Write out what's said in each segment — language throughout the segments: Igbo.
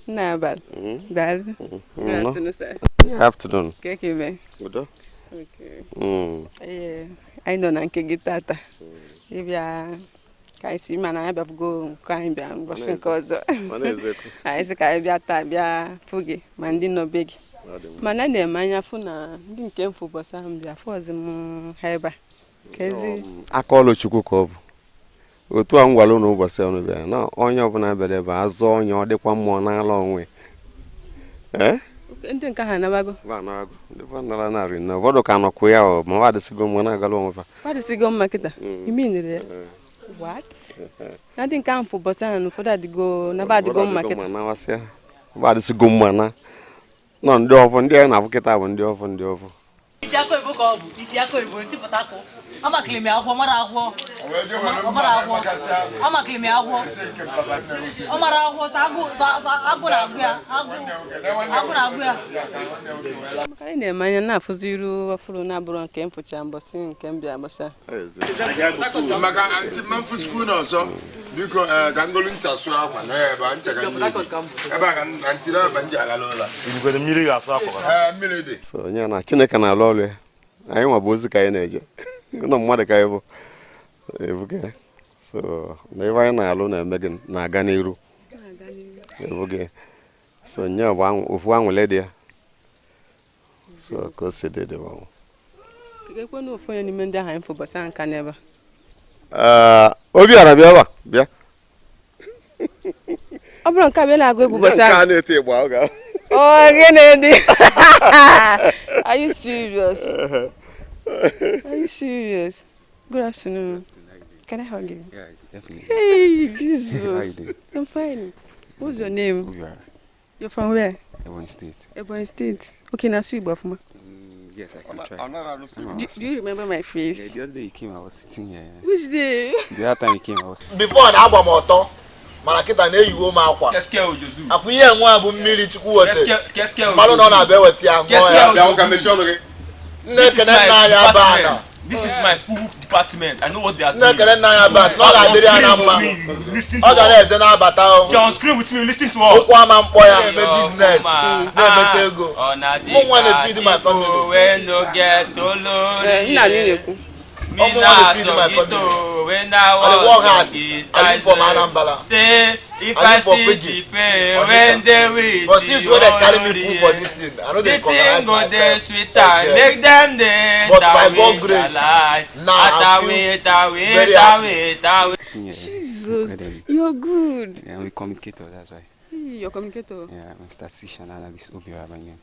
Nna abalị. Daalụ. Good afternoon, sir. Yeah, afternoon. Ka ka ime? Udo. Okay. Ee, anyị nọ na nke gị tata. Ịbịa ka anyị si mana anyị abịabugo nke anyị bịa ụbọchị nke ọzọ. Mana eziokwu. Anyị sị ka anyị bịa taa bịa fụ gị ma ndị nọ be gị. Ọ dị mma. Mana a na-eme anya fụ na ndị nke m fụ ụbọchị ahụ m bịa fụ ọzọ m ha ebe a. Ka ezi Aka ọlụ Chukwu ka ọ bụ. Otu a m gwara unu ụbọchị ọnụ bịara na onye ọbụla bịara ebe a azụ onye ọ dịkwa mmụọ n'ala onwe. Ee? Ndị nke ahụ anabago. Ba na-agụ. Ndị ba nara narị na ụfọdụ ka nọkwa ya ọ ma ọ adịsịgo mma na-agala onwe fa. Kwadosigo mma kịta. Imi nere ya. What? Na ndị nke ahụ fụ ụbọchị ahụ na ụfọdụ adịgo naba adịgo mma kịta. Nawasịa. Ba adịsịgo mma na nọ ndị ọfụ ndị anyị na-afụ kịta bụ ndị ọfụ ndị ọfụ. Iti aka oyibo ka ọ bụ iti aka oyibo ntịpụta akụ amakịrị m ya akwụkwọ mara akwụkwọ ọ mara akwụkwọ amakịrị m ya akwụkwọ ọ mara akwụkwọ sọ agụ sọ agụ na-agụ ya agụ agụ na-agụ ya. Maka anyị na-eme anya na-afụzi iru ọfụrụ na-abụrụ nke m fụcha mbọsị nke m bịa mbọsị a. Maka antị mmanfu school na ọzọ biko ee, ka ngolu ncha sụọ akwa na ebe a ncha ka m na-ebi. Ebe a ka m na ntị ebe m ji alala ụla. Ibukwere mmiri ga-asụ akwa. Ee, mmiri dị. So onye na Chineke na-alụ ọrụ ya. Anyị nwa bụ ozi ka anyị na-eje. Nọ mmadụ ka anyị bụ. Ebuge. So na ebe anyị na-alụ na-eme gị na-aga n'iru. Ebuge. So nye bụ ofu anwụle dị ya. So ka o si dị dị bụ. Ekwe na ofu onye n'ime ndị ahụ anyị fụ ụbọchị ahụ nka n'ebe a. Ee, Obiara, bịa ebe a, bịa. Ọ bụrụ nke a bịa na-agụ egwu ụbọchị Nke ahụ. a na-eti ịgba ọ ga. Oh, gịnị dị? Are you serious? Are you serious? Good afternoon. Can I hug you? Yeah, definitely. Hey, How you Jesus. doing? I'm fine. What's your name? Obiora, You're from where? Ebonyi State. Ebonyi State. Okay, now Igbo ọfụma. Yes, I can try. Do you remember my Yeah, face? the other day you came, I was sitting here. Which day? The other time you came, I was. Before na agba m ọtọ mana kịta na-eyiwo m akwa akwa ihe nwa bụ mmiri Chukwu wete mmanụ na ọ na-abịa eweta ya ṅụọ ya. Bịa nwoke, mechie ọnụ gị. Nne ekene nna anyị aba na. This is my full department. I know what they are Nne doing. ekene nna anyị aba sị na ọ ga-adịrị ya na mma ọ ga na-eje na-abata o. You're on screen with me. Listen to us. Ụkwụ ama mkpọ ya na-eme business na-emeta ego. Mụ nwa na-feed my family. Eh, nna anyị na-ekwu. Ụmụ nwa na-feed my family. I dey work hard. I live from Anambra. Say if I I live for see Fiji, Chife Onitsha. when they with But since when they carry me put for this thing, I no the dey thing recognize go dey myself sweeter, again. make dem dey But by God grace, now I feel very happy. Sitting here. Jesus. Where they- You're good. Yeah, I'm a communicator, that's why. Hey, you're communicator. Yeah, I'm a statistician analyst, Obiora by name.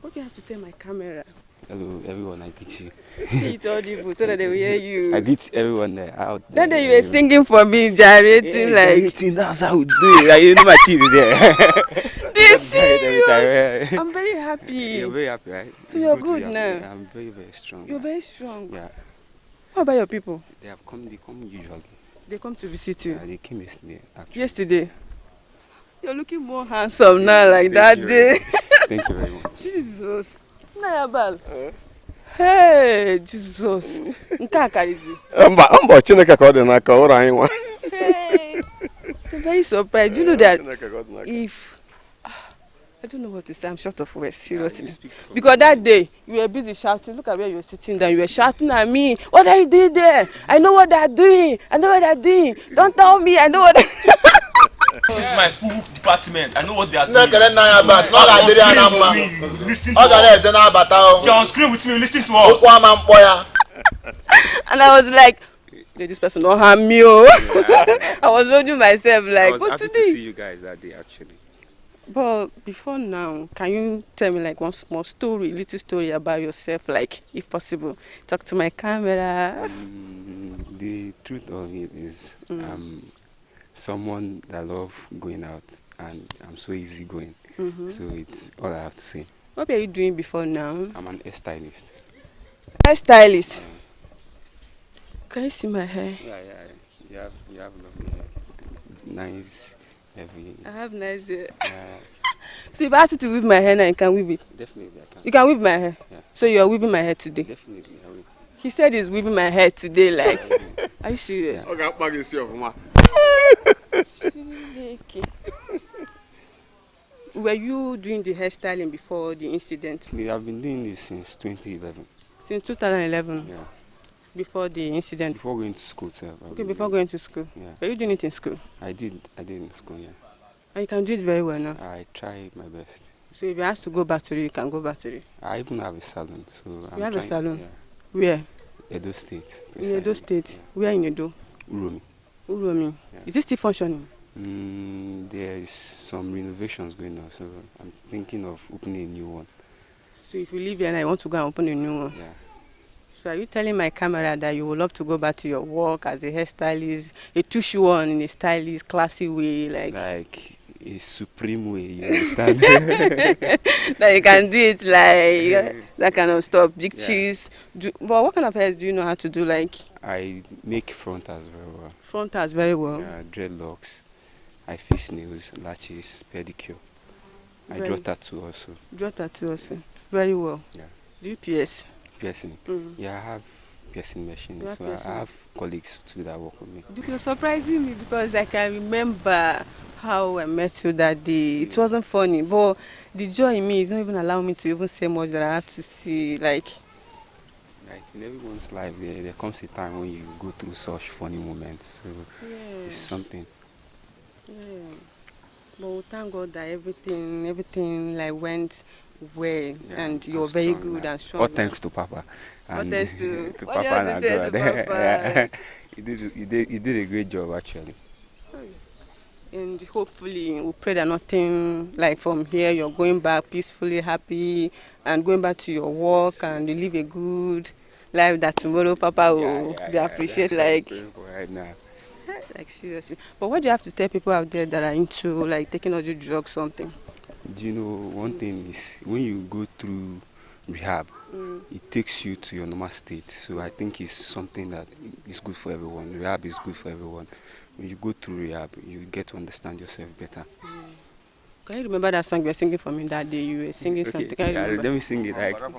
What do you have to tell my camera? Hello, everyone, I greet you. Say it audible so that they will hear you. I greet everyone there out there. That day you were singing for me, gyrating Yeah, like gyrating, that's how we do it. Like, you know my chief is here. this. Every time, Serious. yeah. I'm very happy. You're very happy, right? So It's you're to good be happy. now? I'm very, very strong. You're very strong. Yeah. How about your people? They have come, they come usually. They come to visit you. Yeah, they came yesterday, actually. Yesterday. You're looking more handsome now, like Thank that you day. very much. Thank you very much. Jesus. Nayabal. Hey, Jesus. Nke a karịzi. Mba mbọ Chineke ka ọ dị n'aka ụrọ anyị nwa. Hey. I'm very surprised. You know that Chineke ka ọ dị n'aka. if I don't know what to say, I'm short of words, seriously. You speak for Because that day you were busy shouting. Look at where you were sitting down. You were shouting at me. "What are you doing there? I know what they're doing. I know what they're doing. Don't tell me. I know what." This is my full department. I know what they are Nne doing. ekene nna anyị aba sị na ọ ga-adịrị ya na mma Listen to ọ ga us. na-eje na-abata o. You're on screen with me. Listen to us. Ụkwụ ama mkpọ ya. And I was like, "Did this person not harm me? Oh." I was holding myself I like, was what happy to today? see you guys that day, actually. But before now, can you tell me like one small story, little story about yourself, like if possible? Talk to my camera. The truth of it is, I'm someone that love going out, and I'm so easygoing. So it's all I have to say. What were you doing before now? I'm an hairstylist. Hairstylist. Can you see my hair? Yeah. You have lovely hair. Nice, heavy. I have nice hair. Yeah, So if I ask you to weave my hair now, you can weave it. Definitely I can. You can weave my hair. Yeah. So you are weaving my hair today. Definitely I will. He said he's weaving my hair today. Like, are you serious? Ọ ga-akpa gị isi ọfụma. Chineke. Were you doing the hairstyling before the incident? I've been doing this since 2011. Since 2011? Yeah. Before the incident? Before going to school, sir. Okay, before going to school. Yeah. Were you doing it in school? I did in school, yeah. And you can do it very well now? I try my best. So if you ask to go back to it, you can go back to it? I even have a salon. So I'm You have a salon? Yeah. Where? Edo State. In Edo State? Yeah. Where in Edo? Uromi. Uromi. Yeah. Is it still functioning? There is some renovations going on, so I'm thinking of opening a new one. So if you leave here and I want to go and open a new one? Yeah. So are you telling my camera that you would love to go back to your work as a hairstylist, a tushy one in a stylist, classy way? Like a supreme way, you understand? That you can do it like that kind of stuff, big cheese. But what kind of hairs do you know how to do? Like I make frontals very well. Frontals very well. Yeah, dreadlocks. I fix nails, lashes, pedicure. I draw tattoo also. Draw tattoo also. Very well. Yeah. Do you pierce? Piercing. Mm. Yeah, I have piercing machines. So I have colleagues too that work with me. You're surprising me because I can remember how I met you that day. It wasn't funny, but the joy in me is not even allowing me to even say much that I have to see. Like in everyone's life, there comes a time when you go through such funny moments. So yeah. It's something. Yeah. But we thank God that everything like went well, yeah, and you're very good and strong. All thanks to Papa. And all thanks to, to Papa and God. Papa. Yeah. He did a great job actually. And hopefully we pray that nothing like from here you're going back peacefully, happy, and going back to your work and you live a good life that tomorrow Papa will be appreciate like right now. Like seriously. But what do you have to tell people out there that are into like taking all the drugs something? Do you know one thing is when you go through rehab, it takes you to your normal state. So I think it's something that is good for everyone. Rehab is good for everyone. When you go through rehab, you get to understand yourself better. Can you remember that song you were singing for me that day? You were singing something. Can you remember? Let me sing it. Like, All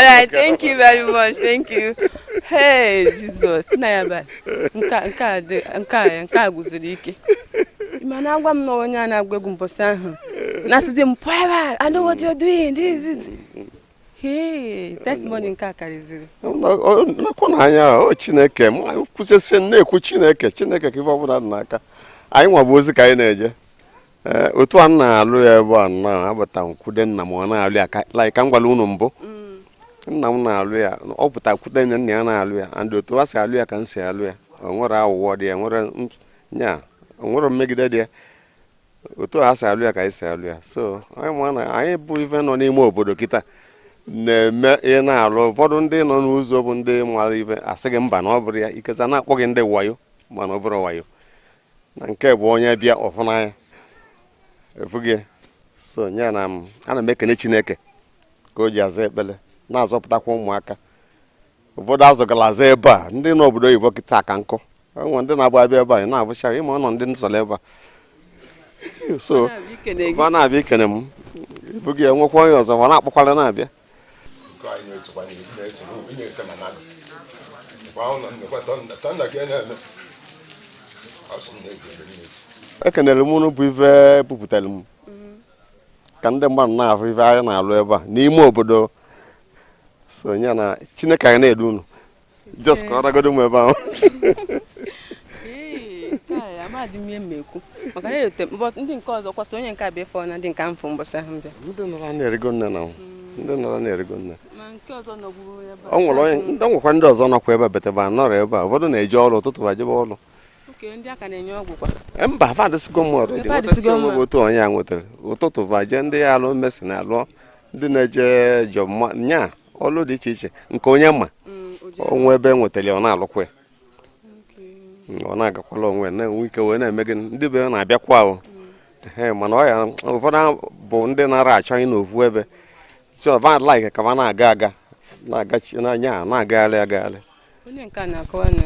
right, thank you very much. Thank you. Hey, Jesus. Nayaba. Nka guziri ike. Mana agwa m na onye a na-agwa egwu mbọsị ahụ. Na asịzi m pụọ I know what you're doing. This is. Hey, testimony nke a karịziri. Nakwa n'anya o Chineke m kwụsịsị na-ekwu Chineke Chineke ka ife ọbụla dị n'aka. Anyị nwa bụ ozi ka anyị na-eje. Otu a na-alụ ya ebe a na abata nkwude nna m ọ na-alụ ya like ka m gwara unu mbụ. Nna m na-alụ ya ọ pụta kwude nna ya na-alụ ya and otu a si alụ ya ka m si alụ ya. O nwere aghụghọ dị ya nwere nya o nwere mmegide dị ya. Otu a si alụ ya ka anyị si alụ ya. So anyị ma na anyị bụ ife nọ n'ime obodo kịta na-eme ị na-alụ ụfọdụ ndị nọ n'ụzọ bụ ndị mara ife asị gị mba na ọ bụrụ ya ikesa na-akpọ gị ndị wayo mana ọ bụrụ wayo na nke bụ onye bịa ọfụnanya efughị so nya na ana m ekene Chineke ka o ji aza ekpele na-azọpụtakwa ụmụaka ụfọdụ azụgala aza ebe a ndị nọ obodo oyibo kịta ka nkụ enwe ndị na-agba abịa ebe a na-abụcha ịma ọ nọ ndị nsọla ebe a so ọ na-abịa ikene m efughị ya nwekwa onye ọzọ ọ na-akpọkwala na-abịa. Ekenere m unu bụ ife bupụtara m ka ndị mmadụ na-afụ ife anyị na-alụ ebe a n'ime obodo so ya na Chineke anyị na-edu unu just ka ọ ragodo m ebe ahụ. Ndị nke ọzọ kwasị onye nke abịa fọ na ndị nke mfụ mbọsị ahụ mbịa. Ndị nọrọ na-erigo nne na ndị nọrọ na-erigo nne. O nwere onye ndị nwekwa ndị ọzọ nọkwa ebe betebe anọrọ ebe a ụfọdụ na-eje ọrụ ụtụtụ ma jebe ọrụ. Mba fa adịsịgo m ọrụ dị nwetasi onwe bụ otu onye a nwetara ụtụtụ ba jee ndị ya alụ mmesi na alụọ ndị na-eje jọb nya ọlụ dị iche iche nke onye ma onwe ebe nwetara ya ọ na-alụkwa ya ọ na-agakwala onwe na-enwe ike wee na-eme gị ndị be na-abịakwa ahụ mana ọ ya ụfọdụ bụ ndị nara achọ anyị n'ofu ebe so va like ka va na-aga aga na-agachi n'anya na-agagharị agagharị. Onye nke a na-akọwa na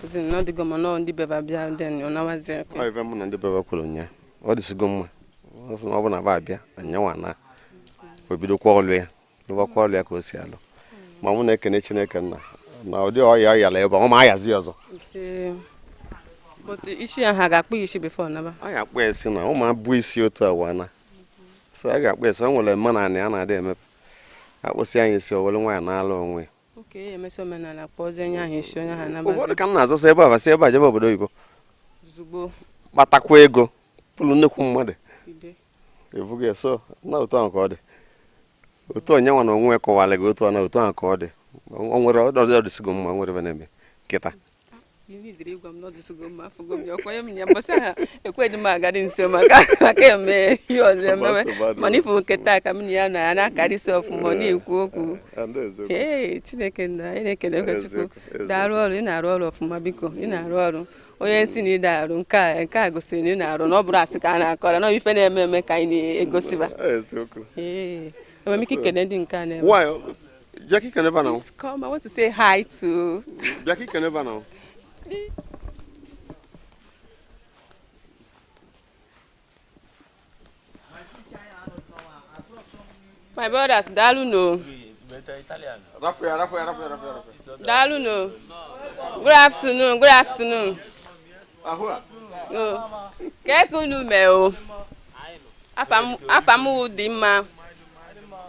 na ọ dịgo ma ndị beba bịa den ọ nawazi ọ ebe mụ na ndị beba kwuru nya ọ dịsigo mma ọ sị na ọ bụ na ba abịa anyanwa na o bidokwa ọlụ ya lụbakwa ọlụ ya ka o si alụ ma mụ na-ekene Chineke nna na ụdị ọya ọ yara ebe ọ ma ayazi ọzọ. But isi ya, ha ga-akpụ ya isi before naba? A ga-akpụ ya isi na ụmụ abụ isi otu awana, so a ga-akpụ ya isi. O nwere mmanụ a na-adị emepe, akpụsị anyị isi, o were nwaanyị na-alụ onwe ya. Oke, emesi omenala, kpọzie onye ahụ isi, onye ahụ Ụfọdụ anabazi. ka m na-azọsọ ebe a, basị ebe a jebe obodo oyibo. Zugbo. Kpatakwa ego, bụrụ nnukwu mmadụ. Ide. Ebughị ya. So na otu ahụ ka ọ dị, otu onye nwa na onwe ya kọwara gị otu a, na otu ahụ ka ọ dị. O nwere ọdọdụ ọdịsigo mma, nwere ebe na-eme kịta. You need ịgwa m na ọ dịsigo mma. Afụgo m ya, ọkwa onye m ya mbọsị ha ekweghị m agadi nso maka eme ihe ọzọ emewe, mana ifu nke taa ka m na ya na ya na-akarịsị ọfụma, ọ na-ekwu okwu. Ee, Chineke nna anyị na-ekele ekwe Chukwu. Eziokwu, eziokwu. Daalụ ọrụ ị na-arụ ọrụ ọfụma. Biko, ị na-arụ ọrụ onye si na ịda arụ nke a gosiri na ị na-arụ, na ọ bụrụ asị ka a na-akọrọ na ife na-eme eme ka anyị na-egosiba. Eziokwu. Ee, enwere m ike ikele ndị nke a na-eme? Nwanyị, bịa ka ikene ebe na. Please come, I want to say hi to Bịa ka ikene ebe na. My brothers, daalụ no. Rapụ ya, rapụ ya, rapụ ya, rapụ ya, rapụ ya. Daalụ no. Good afternoon, good afternoon. Ahụ a. O kee ka unu mee o? Afa m wụ dị mma,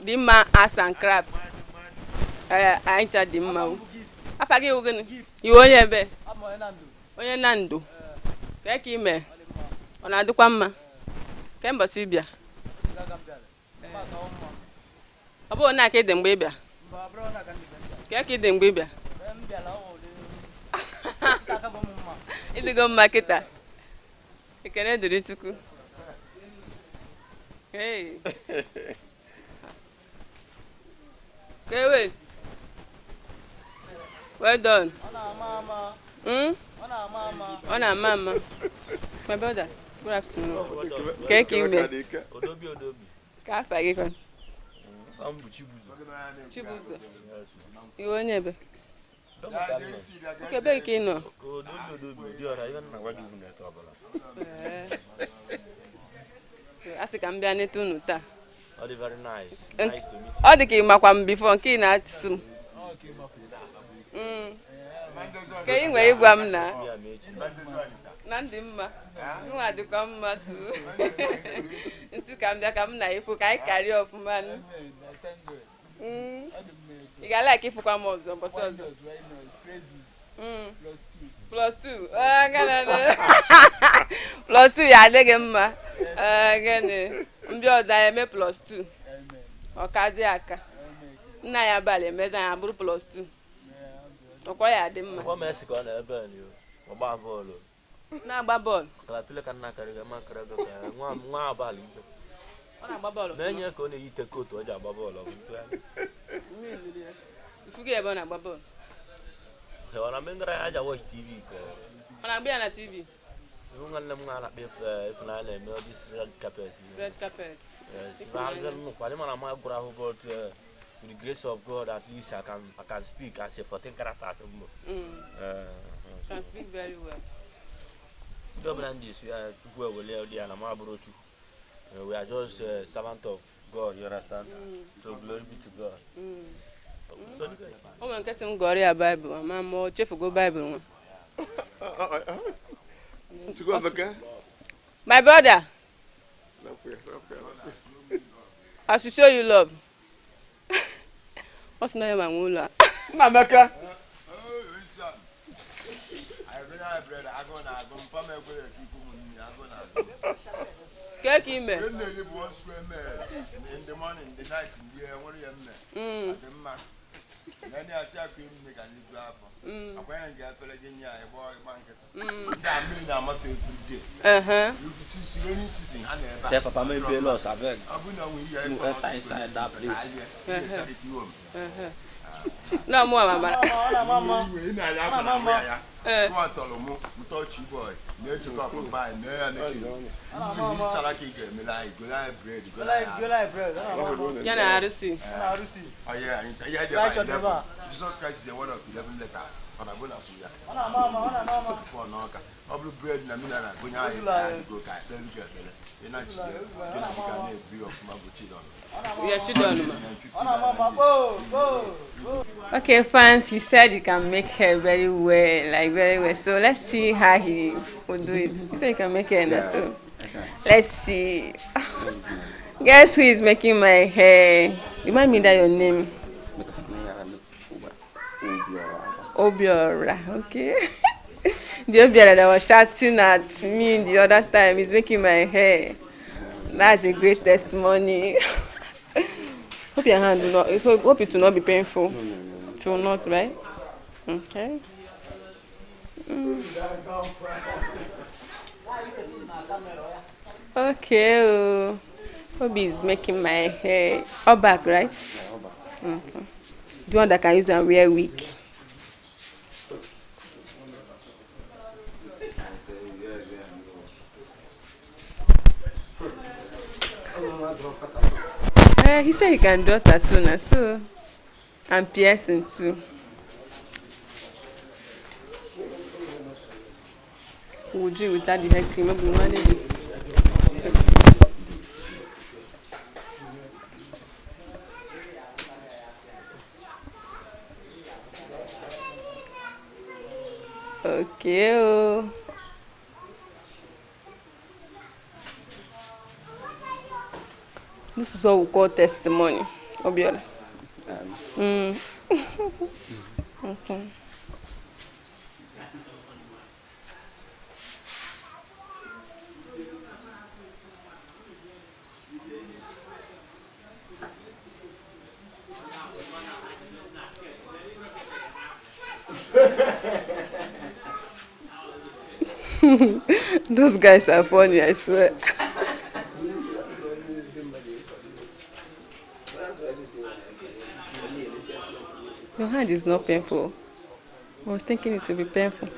dị mma arts and craft. Ee, anyị ncha dị mma o. Afa gị wụ gịnị? Iwe onye ebe? Onye na ndo. Kee ka ime? Ọ na-adịkwa mma ke mbọsị ịbịa? Ọ bụrụ na ka ị dị mgbe ị bịa, kee ka ị dị mgbe ị bịa? Ịdịgo mma kịta, ekene dịrị Chukwu. Hey. Kewe. Well done. Ọ na-ama ama. My brother, good afternoon. Kee ka ime? Odobi, odobi. Ka afa gị kwa? Ọ bụ Chibuzo. Chibuzo. Iwe onye ebe? Oke, ebe ka ị nọ? Odobi, odobi, dị ọra, ihe nna gwa gị bụ na-eto ọbụla. Ee. A sị ka m bịa neta unu taa. Ọ dị very nice. Nice to meet you. Ọ dị ka ị makwa m before nke ị na-achụsụ m. Ka ị nwee ịgwa m na Ya ma echi. Na ndị mma nwa dịkwa mma tu ntụ, ka m bịa ka m na ịfụ ka anyị karịa ọfụma nụ. Ị ga-ala ka ịfụkwa m ọzọ mbọsị ọzọ. Plus two. Ah, gịnị dị? Plus two ya adịghị mma. Ah, gịnị mbịa ọzọ anyị eme plus two, ọ kazie aka nna ya abalị emezi anyị abụrụ plus two, ọkwa ya adị mma. Ọkwa Messi ka ọ na-ebe ni o. Ọgba bọọlụ. Na-agba bọọlụ. Kala ka nna karịrị ma karịrị ka nwa nwa abalị ikpe. Ọ na-agba bọọlụ ọfụma. Na-enye ka ọ na-eyi te kootu ọ ji agba bọọlụ, ọ bụ ntụ ya. Ifugo ebe ọ na-agba bọọlụ? Ọ na mgbe ngara ya aja watch TV ka ọ. Ọ na-agba ya na TV. Ihu nwanne m nwa na-akpa Ịfụnanya na-eme ọ dị red carpet. Red carpet. Yes, Ịfụnanya mana ma gụrụ ahụ, but with the grace of God, at least I can speak as a 14 characters mbụ. Can speak very well. Ndị ọbụla ndị isi ya, Chukwu ewele ụdị ya na ma bụrụ Chukwu. We are just servant of God, you understand? So glory be to God. So, O nwere nke sị m gụọrọ ya Baịbụl, ama ma o chefugo Baịbụl nwa. Chukwu Emeka. My brother. Rapụ ya, rapụ ya, rapụ ya. I should show you love. Ọ sị na ya ma nwe ụlọ a. Nna Emeka. Bread, agụụ na-agụ m, pam ekwere ka ikwu m nri, agụụ na-agụ m. Kee ka ime? Ihe m na-eri bụ one square meal in the morning, in the night, ndị enwere ya mme. Ọ dị mma. Na ndị asị akụ ime ka ndị ju afọ. Akwanye nke efere gị nye anyị gbọọ ịgba nkịtị. Ndị a mmiri na-amafe every day. Since rainy season, ha na ebe a. Tell Papa make pay loss abeg. Ọ bụ na onwe ihe You enter inside that place. Charity home. Na mụ amamara. Iwe ị na-anya afọ na ahụ ya ya. Ee. Nwa tọrọ mụ ntọchi boy na-ejikọ ọkpụkpa anyị na ya na ihe sara ka ị ga-emere anyị, goro anyị bread, goro anyị Ya na arụsị. Oh yeah, yeah, yeah, yeah. Jesus Christ is a word of 11 letters. Ọ na-abụ na kwuru ya. Pụọ n'ọka. Ọ bụrụ bread na mineral, gụnye anyị ka anyị go ka ekpere gị ekpere. Ị na-achide gị na dịka na-ebi ọfụma bụ Chidon. Yeah, Chidonuma. Okay, fans, he said you can make hair very well, like very well. So let's see how he will do it. He said you can make hair now, so let's see. Guess who is making my hair? Remind me that your name. Obiora, okay. The Obiora that was shouting at me the other time is making my hair. That's a great testimony. Hope your hand will not, hope it will not be painful. It will not, right? Okay. Okay. Oh. Obi is making my hair all back, right? Okay. The one that can use and wear wig. He said he can do tattoo now, so and piercing too. We'll do it without the hair cream. We'll manage it. Okay. Oh. This is what we call testimony, Obiola. Okay. Those guys are funny, I swear. Your hand is not painful. I was thinking it would be painful.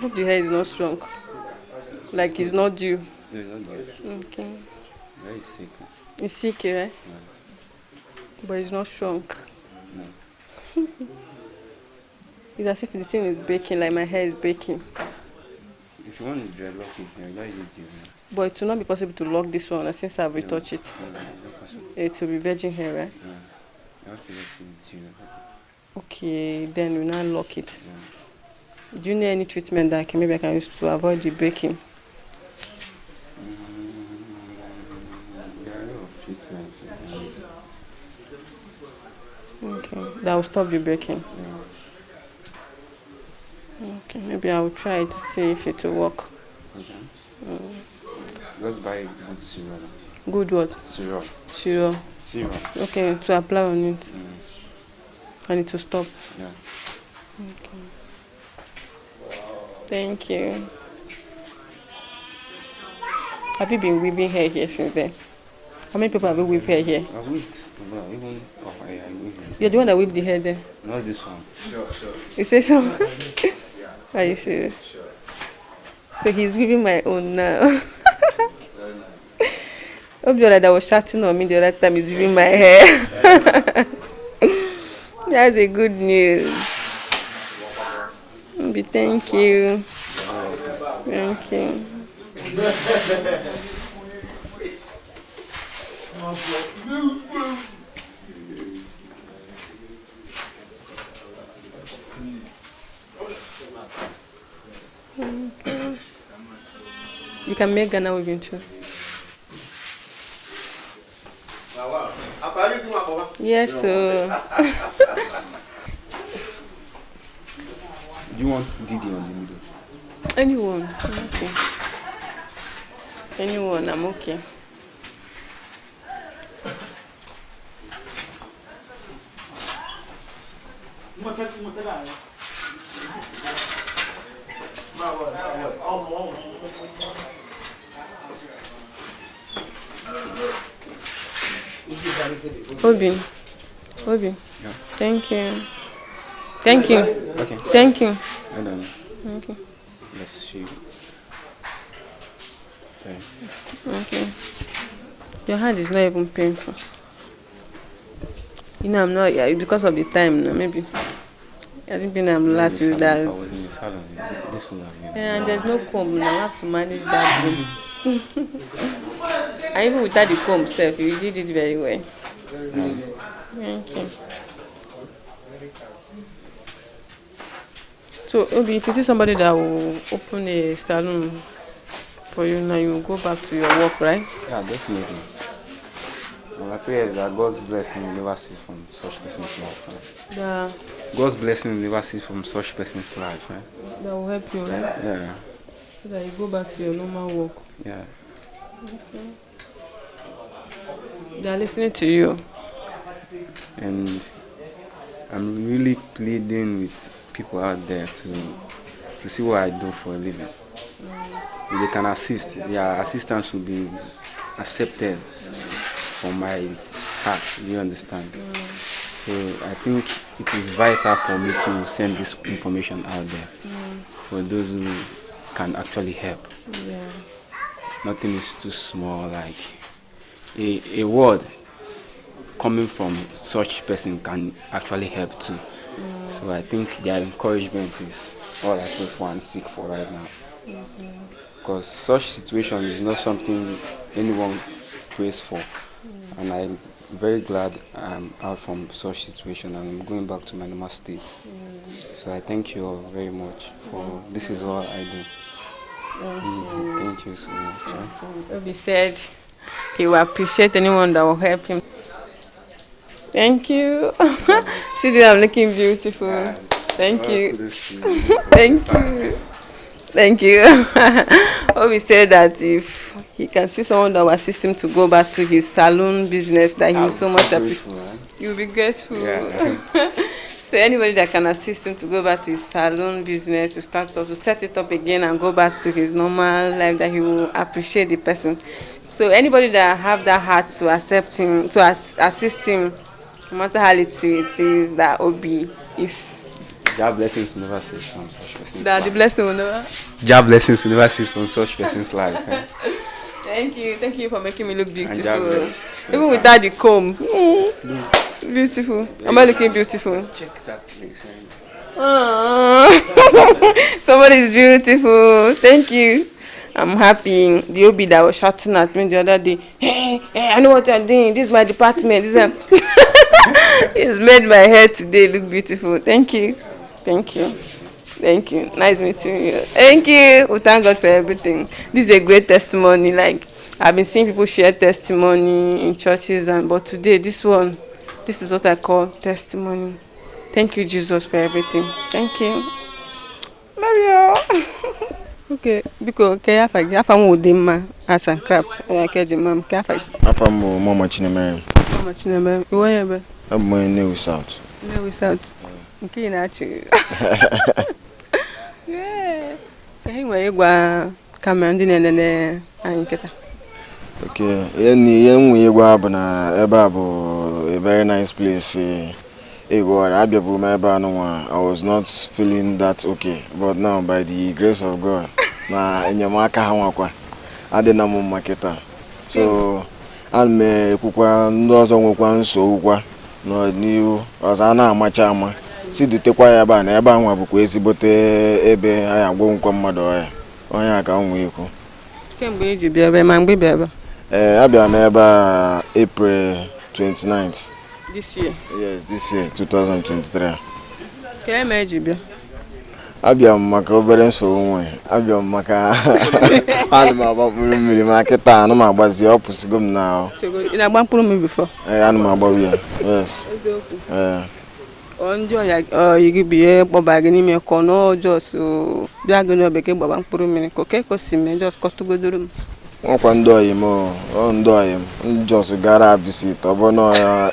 Hope the hair is not shrunk. Like it's not due. No, it's not due. Okay. Very sick. It's sick, right? Yeah. But it's not shrunk. No. It's as if the thing is baking, like my hair is baking. If you want to dreadlock it, you don't use it. But it will not be possible to lock this one since I've retouched it. No, it's not possible. It will be virgin hair, right? Yeah. You have to let it due. Okay, then we now lock it. Yeah. Do you know any treatment that maybe I can use to avoid the breaking? There are a lot of treatments you can use. Okay, that will stop the breaking. Yeah. Okay, maybe I will try to see if it will work. Okay. Just buy good serum. Good what? Serum. Serum. Serum. Okay, to apply on it. And it will stop. Yeah. Okay. Thank you. Have you been weaving hair here since then? How many people have you weaved hair here? I weaved. No, even oh, I weaved it. You're the one that weaved the hair there? Not this one. Sure, sure. You say so? Yeah. Are you serious? Sure. So he's weaving my own now. Very nice. Obiola that was shouting on me the other time is weaving my hair. That's a good news. Obi, thank you. Thank you. Okay. You can make Ghana weaving too. Yes, so. Do you want Didi on the middle? Anyone, I'm okay. Anyone, I'm okay. Obi, Obi, Yeah. Thank you. Thank you. Okay. Thank you. Well done. Okay. Let's see. Okay. Okay. Your hand is not even painful. You know, I'm not, yeah, because of the time now, maybe. I think when I'm last with that. If I was in the salon, this would have been. Yeah, and there's no comb now. I have to manage that broom. And even without the comb, self, you did it very well. Okay. So, Obi, if you see somebody that will open a salon for you now, you will go back to your work, right? Yeah, definitely. Well, my prayer is that God's blessing will never cease from such person's life. Right? Yeah. God's blessing will never cease from such person's life. Right? That will help you, right? Yeah. So that you go back to your normal work. Yeah. Okay. They are listening to you. And I'm really pleading with people out there to see what I do for a living. If they can assist, their assistance will be accepted from my heart, you understand? So I think it is vital for me to send this information out there for those who can actually help. Yeah. Nothing is too small. Like a word coming from such person can actually help too. So I think their encouragement is all I pray for and seek for right now. Because such situation is not something anyone prays for. And I'm very glad I'm out from such situation and I'm going back to my normal state. So I thank you all very much for this is all I do. Thank you so much. Obi said he will appreciate anyone that will help him. Thank you. See, I'm looking beautiful. Yeah. Thank Well, you. kudos to you. Thank you. Thank you. Obi said that if he can see someone that will assist him to go back to his salon business, that he I'll will be so much grateful, appreciate. eh? You'll be grateful. Yeah. So anybody that can assist him to go back to his salon business, to start up, to set it up again and go back to his normal life, that he will appreciate the person. So anybody that have that heart to accept him, to assist him, no matter how little it is, that Obi is. Jah blessings will never cease from such person's That the life. blessing will never. Jah blessings will never cease from such person's life. Eh? Thank you. Thank you for making me look And Jah beautiful. bless. Even without the comb. It looks Beautiful. Am I looking beautiful? Check that place. Eh? Somebody is beautiful. Thank you. I'm happy. The Obi that was shouting at me the other day, hey, hey, I know what you're doing. This is my department. This is It's made my hair today look beautiful. Thank you. Thank you. Thank you. Nice meeting you. Thank you. We thank God for everything. This is a great testimony. Like, I've been seeing people share testimony in churches, and but today, this one, this is what I call testimony. Thank you, Jesus, for everything. Thank you. Love you. Okay, biko ke afa gị? Afa m wụ Dimma Arts and Crafts. Onye aka eji mma m, ke afa gị? Afa m bụ Mama Chinemere. Mama Chinemere, iwe onye ebe? Abụ m onye Nnewi South. Nnewi South. Nke ị na-achị. Yeah. Ka ị nwere ịgwa camera ndị na-enene anyị nkịta? Okay, ihe ni ihe m nwere ịgwa bụ na ebe a bụ a very nice place. Ego abịaburu m ebe a nụnwa, I was not feeling that okay, but now by the grace of God na enyemaka ha nwakwa adịna m mma kịta. So ana m ekwukwa ndị ọzọ nwekwa nsogbu n'ọdịnihu ọzọ a na-amacha ama si dutekwa ya ebe a na ebe a nwa bụkwa ezigbote ebe anyị agwọnkwa mmadụ ọya onye a ka m nwee ikwu. Kemgbe iji bịa ebe ma mgbe ị bịa ebe? Ee, abịara m ebe a April 29th. This year? Yes, this year, 2023. Ka eme eji bịa? Abịa m maka obere nsogbu nwe. Abịa m maka ana m agba mkpụrụ mmiri ma kịta ana m agbazi ọ pụsịgo m n'ahụ. Ị na-agba mkpụrụ mmiri before? Ee, ana m agbawu ya. Yes. Eziokwu. Ee. Ọ ndị ọya oyi gị bụ ihe kpọba gị n'ime ka ọ nọọ just bịa gị n'obe gị gbaba mkpụrụ mmiri ka oke ka o si mee just kọtụgodoro m. Nwekwa ndị oyi m ọ ndị oyi m just gara visit ọ bụ na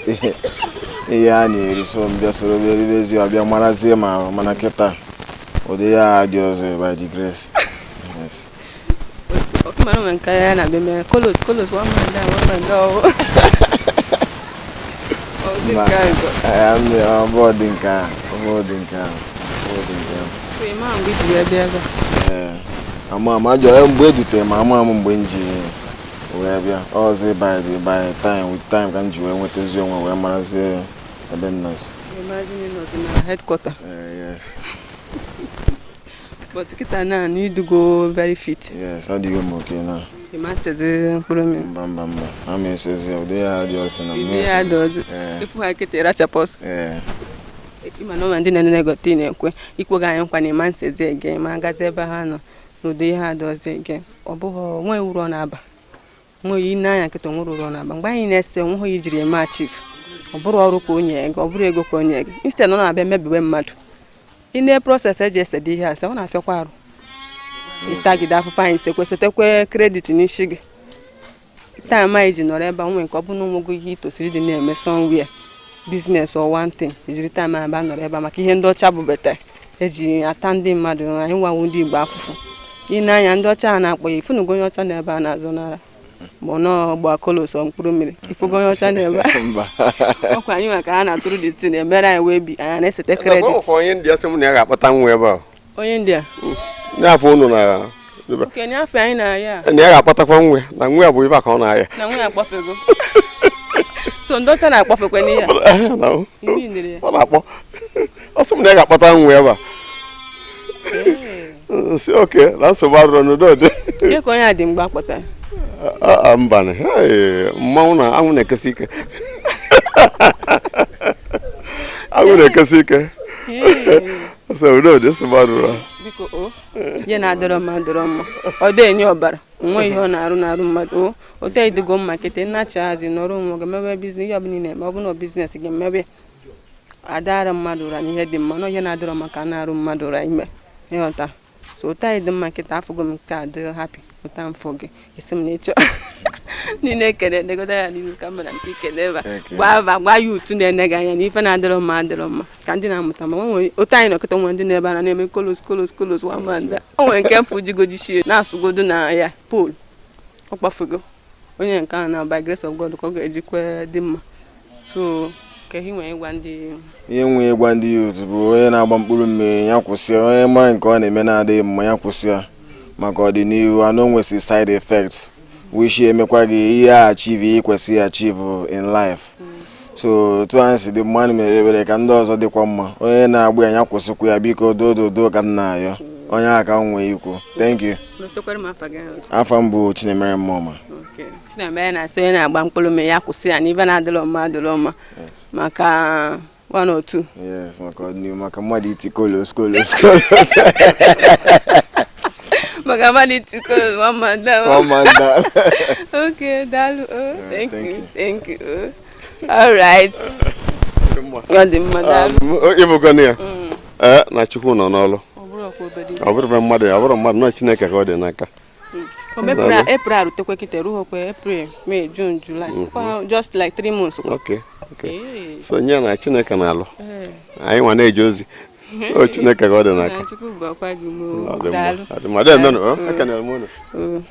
ihe a na-eri so m bịa soro bịa ribezi ọbịa marazie ma mana kịta ụdị ya dị ọzọ by the grace. Yes. Oke mara nwe nke ya na-abịa mere kolos kolos one man down, one man down. Ọ dị nke ahụ. Ọ bụ dị nke ahụ, ọ bụ dị nke ahụ, ọ bụ dị nke ahụ. So ị ma mgbe iji wee bịa ebe a? Ee. Ama m ajọ mgbe edutere m, ama m mgbe m ji wee bịa ọzọ. By time, with time ka m ji wee nwetazi onwe, wee marazie ebe m nọzi. Imagine nọzi na headquarter. Eh, yes. But kịta na idugo very fit. Yes, adịghị m oke na. Ịma sezi mkpụrụ mmiri? Mba, mba, mba, ama esezi ụdị ya dị ọsị na. Ụdị ya dị ọzọ. Ee. Tupu ha kịta ịrachapụ ọsọ. Ee. Ịma na ọma ndị na-enene gote na-ekwe ikwoga anyị nkwa na ịma nsezi ege ma agazi ebe ha nọ n'ụdị ihe a dị ọzọ ege. Ọ bụghị onwe uru ọ na-aba nweghị ine anya nkịta onwere uru ọ na-aba mgbe anyị na-ese onweghị ijiri eme achieve. Ọ bụrụ ọrụ ka o nye gị, ọ bụrụ ego ka o nye gị, instead ọ na-abịa mebiwe mmadụ. Ine process eji esede ihe ase, ọ na-afịakwa arụ ịtagide afụfụ anyị sekwe setekwe credit n'isi gị. Time anyị ji nọrọ ebe a nwe nke ọ bụ na onwego ihe itosiri dị na-eme somewhere, business or one thing, ejiri time aba nọrọ ebe a maka ihe ndị ọcha bụ bete eji ata ndị mmadụ anyị nwawu ndị Igbo afụfụ. Ine anya ndị ọcha a na-akpọ ya, ifunugo onye ọcha na ebe a na-azụ nara ma ọ nọọ gba kolos mkpụrụ mmiri, ifugo onye ọcha na ebe a? Mba. Ọkwa anyị maka ha na-atụrụ dị tin emere anyị wee bi anyị na-esete credit. Ọkwa onye ndị asị m na ya ga-akpata nwa ebe a. Onye ndị a? N'afọ unu na okenye afọ anyị na-aya. Na ya ga-akpatakwa nwa, na nwa ya bụ ibe a ka ọ na-aya. Na nwa ya akpọfego, so ndị ọcha na-akpọfekwe n'ihe a. Na Imi nere ya. Ọ na-akpọ ọsọ m na ya ga-akpata nwa ebe a. Si oke na nsogbu adịrọ, n'udo dị. Nke ka onye a dị mgbe akpọtara? Ah, mba, mmanwụ na anwụ na-ekesi ike, anwụ na-ekesi ike, so udo dị, nsogbu adịrọ. Biko o, ihe na-adịrọ mma adịrọ mma, ọ dị enye ọbara nwe ihe ọ na-arụ na-arụ mmadụ. O ote idigo mma kịta nnachi hazi nọrọ onwe gị, mebe business, ihe ọbụla ị na-eme, ọ bụrụ na business gị mebe adara mmadụ ụra na ihe dị mma na ihe na-adịrọ mma ka a na-arụ mmadụ ụra ime ịghọta. So otu anyị dị mma kịta, afụgo m nke a dị happy ụta mfụ gị esi m na ịchọ niile ekele negodo ya n'ihu camera nke ikele ebe a. Gwa ava, gwa ya utu na-ene gị anya na ife na-adịrọ mma adịrọ mma ka ndị na-amụta ma nwere otu anyị nọkịta nwe ndị na-ebe a na-eme kolos kolos kolos wamanda. O nwere nke mfụ jigoji shie na-asụgodo na ya pol ọ kpafego onye nke ahụ na by grace of God ka ọ ga-ejikwa dị mma. So ka ihe nwere ịgwa ndị? Ihe nwe ịgwa ndị youth bụ onye na-agba mkpụrụ mmiri ya kwụsị, onye mara nke ọ na-eme na-adịghị mma ya kwụsị ya maka ọdịnihu anụ nwesị side effect which emekwa gị ihe achieve ihe kwesịrị achieve in life. So otu anyị si dị mma, anyị mere ebere ka ndị ọzọ dịkwa mma. Onye na-agba ya ya kwụsịkwa ya, biko, dododo ka m na-ayọ onye a ka m nwee ikwu. Thank you. Rotekwara m afa gị ahụ. Afọ m bụ Chinemere Mmụọma. Okay. Chinemere na-asị onye na-agba mkpụrụ mmiri ya kwụsị ya na ife na-adịrọ mma adịrọ mma maka one or two. Yes, maka ọdịnihu, maka mmadụ iti kolos kolos kolos. Maka mmadụ iti kolos one man down. One man down. Okay, daalụ. Oh, thank thank you. You. Thank you. Oh. All right. Ọ dị mma, daalụ. Ịbụgona ya ee na Chukwu nọ n'ọlụ. Ọ bụrụ ọkwa obere ihe. Ọ bụrụ mmadụ, ọ bụrụ mmadụ nọ, Chineke ka ọ dị n'aka. O mepere April arutekwe kịta erughokwe April, May, June, July. Kwa just like 3 months kwa. Okay. Ee. So nye na Chineke na-alụ. Ee. Anyị nwa na-eje ozi o, Chineke ka ọ dị n'aka. Na Chukwu bụ ọkwa gị mo. Ọ dị mma. Daalụ. Ọ dị mma. Dee menụ, ọ ekenere m unu. Oh.